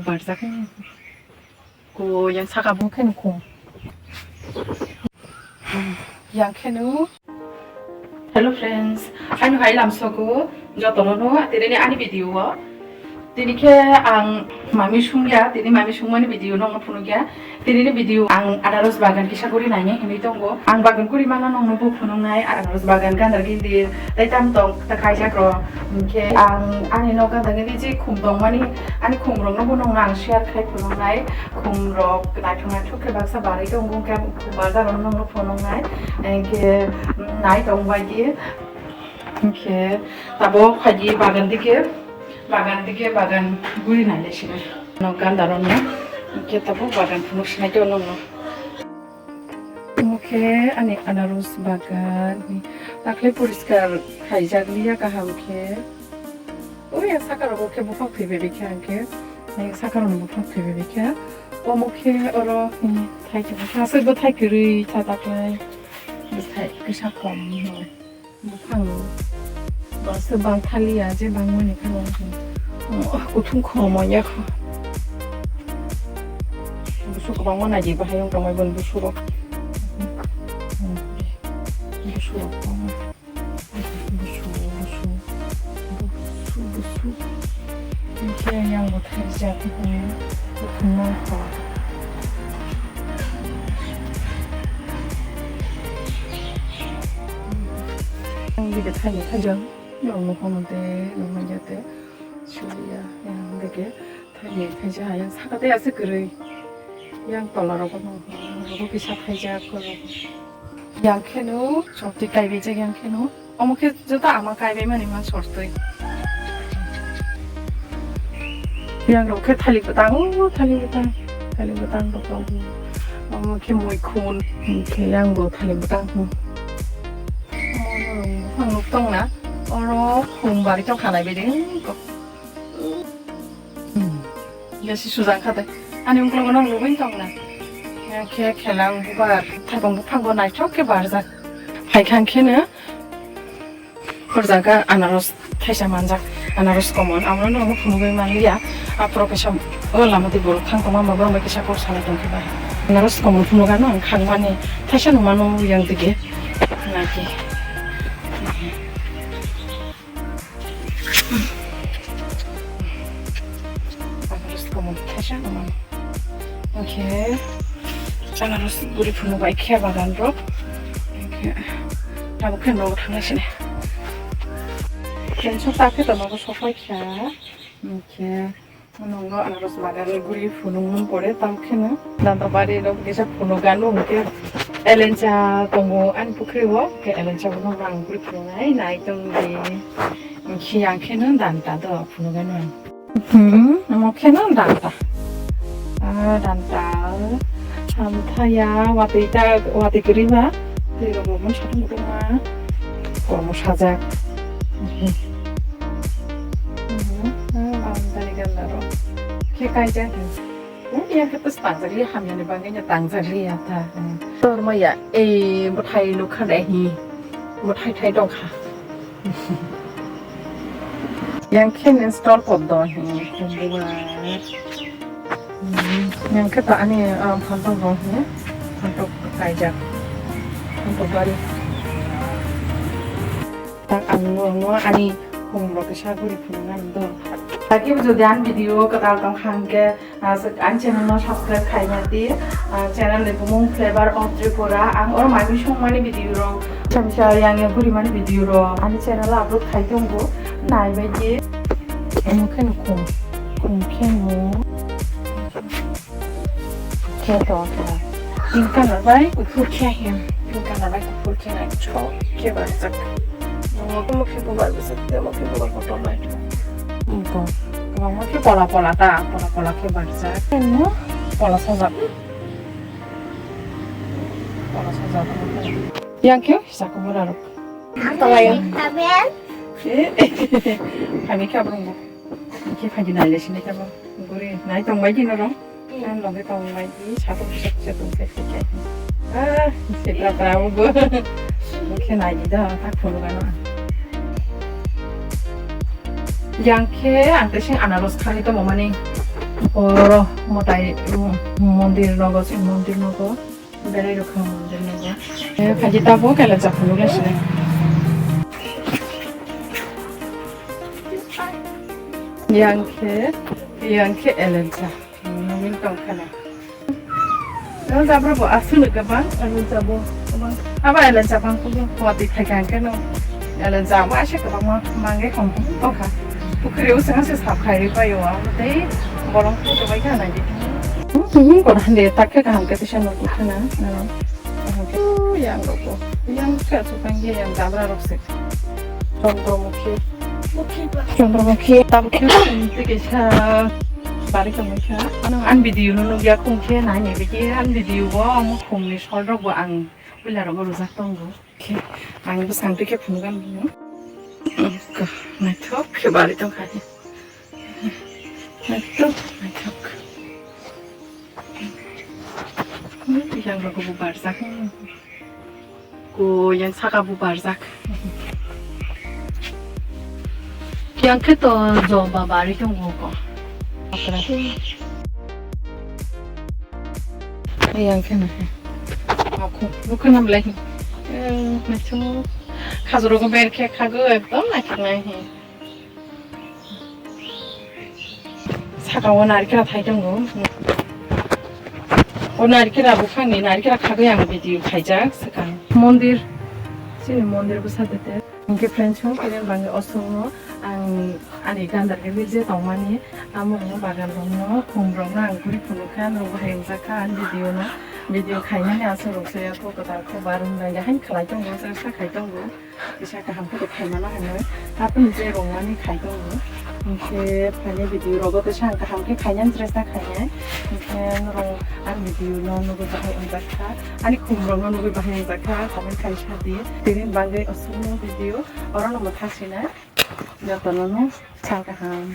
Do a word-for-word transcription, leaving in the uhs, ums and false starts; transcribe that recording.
Barjak. Ko yang saka bo khe nukhung. Yang kheno. Hello friends, ani hai lamsogo jotono no tini ani video o. Tini khe ang mami sungya, tini mami sungmani video no phunukya. Tini ni video ang anaros bagan kisa guri naini hinwi tongo. Ang bagan guri mana nongno bo phunuknai anaros bagan gandar gindir tai tam tong ta kaijak ro. Hinkhe ang ani nok gandar gindir je khum tongmani ani khum rokno bo nongno ang share khai phunuknai. Khum rok naithok naithok khe baksa barwi tongo, hwnkhe bazar o nongno phunuknai, hwnkhe nai tong bai di. Hwnkhe tabuk phaidi bagan dike, bagan dike, bagan guri nai le sini. No ganda rok no, hwnkhe tabuk bagan phunuk sinai khe nongno. Omo khe ani anaros bagan, dakhli poriskar khaijak liya kaham khe. Oi, a saka rogo khe buphang thwi bebekha hwnkhe, saka rokni buphang thwi bebekha. Omo khe oro, hmm, thai kwrwi kha, aswk bo thai kwrwi tha taklai. Bwthai kisa kom no. Buphang bo aswk bang thaliya, je bangmani khe bo, hmm, kuthum khomo ya kho. Busu kwbangma naidi bahai wng tongmani boni busu rok. Hmm, busu rok kwbangma. Busu, busu, busu, busu. Hwnkhe yang bo thaijak, buphang nangkha. Yang bide thaini thaijak, yang nukho mante, nukmani jate. Suliya, yang bide. Thani khaisa yang saka tei aswk kwrwi. Yang tola rogo no, rogo kisa khaijak ko. Yang kheno sortwi kaibaijak yang kheno. Omo khe joto ama kaibai mani man sortwi. Yang rok khe thalik bwtang, o thalik bwtang, thalik bwtang rok tongo. Omo khe muikhun, hwnkhe yang bo thalik bwtang. Omo norok buphang nuk tongna, oro khum bari tong khanai bede. Hmm. Besi sujak kha de. Ani ungkulugo nang lubui tong na. Yang khe khela ungkubar. Thaibong buphango naithok khe barjak. Phai kha ang khe no. Hor jaga anaros thaisa manjak. Anaros komon. Amo no phunugui manliya. Aphuru kaisa o lama di borok thang tongma borok bai kisa kok salai tong khe ba. Anaros komon phunuga no ang khang mani thaisa nung mano yang dige. Naki. Anaros komon thaisa nung mano. Oke. Anaros guri phunuk bai khe bagan rok. Oke. Tabuk khe nogo thangna sini. Khe sok ta khe to nogo sok bai kha. Oke. Nongo anaros bagan guri phunuk nung pore tam kheno. Danta bari rok kisa phunuk gano hwnkhe elencha tongo ani pukhri o, khe elencha bono rang guri phunuk nai nai tong di. Khi ang kheno danta do phunuk gano. Hmm, mo kheno danta. Ah, danta. Hamthaya, watwi ta, watwi kwrwi ba. Twi rok bo mui satung kutung ma. Kormo sajak. Mhm. Mhm. Ah, bantari ganda ro. Khe kaijak. Oh, ya khe tus tangjak li hamya ni bangwi no tangjak li ya ta. Hmm. Tor ma ya, eh, bwthai nukha dai hi. Bwthai thai dong kha. Yang khe ni stall pod do hi kumbubar. Yang khe ta ani, ah, phantok rok hi phantok kaijak. Phantok bari. Tak ang no, no ani khum rok kisa guri phunuk nang do. Lagi jodi ani video kwtal tong kha hwnkhe, ah, ani channel no subscribe khaina di. Ah, channel ni bumung Flavor of Tripura. Ang oro mami songmani video rok, samsa yang yang gurimani video rok ani channel o upload khai tongo. Nai bai di. Omo khe no khum, khum khe no. Khe to khe. Pink color bai kuphur khe he. Pink color bai kuphur khe nai chok khe barjak. Omo khe bubar bwswk tei omo khe bubar kotor nai. Bo. Omo khe pola pola ta, pola pola khe barjak. Omo pola sajak. Pola sajak. Yang khe saka bura rok. Tolai. Taben. Kami khe abrung bo. Khe phaidi nai le sini khe bo. Guri nai tong bai di norok. Ang loge tong bai di, satung kisa kisa tong khe khe khe. Ah, sitra pra bo. Khe nai di da, tak phunuk gano. Yang khe ang tei sing anaros kharwi tongmo mani. Oro mwtai, um, mondir nogo, sing mondir nogo. Berai rok kha mondir nogo. Eh, phaji tabuk kele chapuluk lai sinai. Yang khe, yang khe elencha. Nugwi tong khana. Elencha bro bo aswk no kwbang, elencha bo kwbang. Aba elencha bang kugo, poti khai kha khe no. Elencha bo aswk kwbangma mangwi khom tongkha. Pukhri o swngsa sap khai ri pai o, tei borok photo bai kha nai di. Tubung kor hande tak khe kaham khe tisa no khana. Yang rok bo. Yang khe aswk tang yang jabra rok se. Chandramukhi. Chandramukhi. Tabuk khe tei kaisa bari tongwi kha. Ano ang video no nukya khum khe nai ni bidi ang video bo omo khum ni sol rok bo ang puila rok bo rwjak tongo. Khe ang bwsang twi khe phunukgan bino. Naithok khe bari tongkha khe. Naithok, naithok. Yang rok bo barjak. Ko yang saka bo barjak. Yang khe to joba bari tongo ko. Yang khe na. Aku bukan nam lai. Eh, macam khajur ko ber khe khago ekdom naithok nai. Saka o narikra thai tongo. O narikra buphangni narikra khagwi ang video khaijak swkang. Mondir, chini mondir bwsa tete. Hwnkhe friends, hwn khe bangwi osongo ang ani gandar khe je tongmani amo bagan rokno, khum rokno ang guri phunukha, norok bo hayung jakha ani video no. Video khainani aswk rok se kok kwtal kok barwng rang ya hain khlai tongo, chesta khai tongo. Kisa kaham khe khaimano hinwi, hapni je rwngmani khai tongo. Hinkhe phaini video rogo kisa ang kaham khe khainani chesta khainai. Hinkhe norok ani video no nugwi bahai wngjak kha, ani khum rokno nugwi bahai wngjak kha, comment khai sa di. Tini bagwi aswkno video orono mwthang sinai. Jotono no sal kaham.